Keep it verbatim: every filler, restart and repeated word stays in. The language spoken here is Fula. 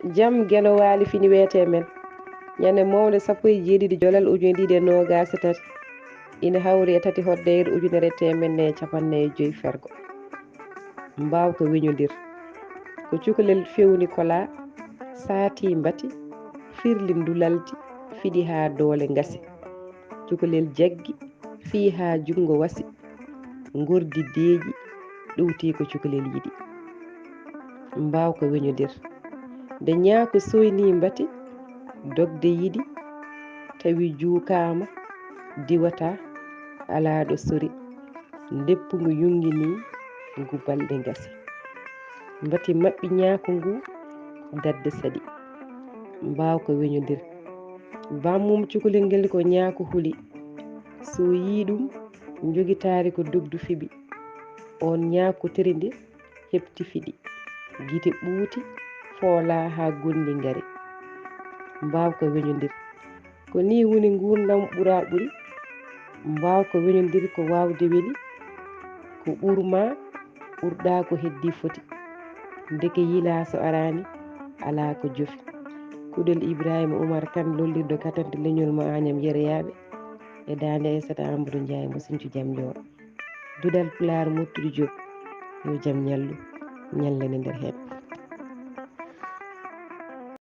Jam Geno Waali fini weetee men. Ñande moownde sappo e jeeɗiɗi Jolal ujine ɗiɗi e noogaas e tati, ina hawri e tati hoɗdeyre ujunere e teemedde nayi e cappanɗe nayi e joy fergo. Mbaawka weñondir. Ko cukalel fewni kolaa, saati mbati, firli ndulaldi, fiɗi haa doole ngasi. Cukalel jaggi, fii haa junngo wasi. Ngordi deeƴi, ɗowti ko cukalel yiɗi. Mbaawka weñondir. Nde ñaako soyni mbati, dogde yiɗi, tawi juukaama, diwata, alaa ɗo sori. Ndeppu ngu yungini, ngu balɗe ngasi. Mbati maɓɓi ñaako ngu, dadde saɗi. Mbaawka weñondir. Bammum cukalel ngel ko ñaako huli. So yii ɗum, njogitaari ko dogdu fiɓi. On ñaako terindi, heɓti fiɗi. Gite ɓuuti, foolaa haa gonɗi ngari. Mbaawka weñondir. Ko nii woni nguurndam ɓuraa ɓuri. Mbaawka weñondir ko waawde weli. Ko ɓurmaa, ɓurɗaa ko heddii foti. Ndeke yilaa so araani, alaa ko jofi. Kuɗel Ibrahima Umar Kan lollirɗo katante leñol mo Añam Yereyaaɓe e daande Aysata Amadou Ndiaye mo Sinthiou Diamnioro. Duɗal Pulaar Murtuɗo Diop, yo jam ñallu, ñallane nder heen.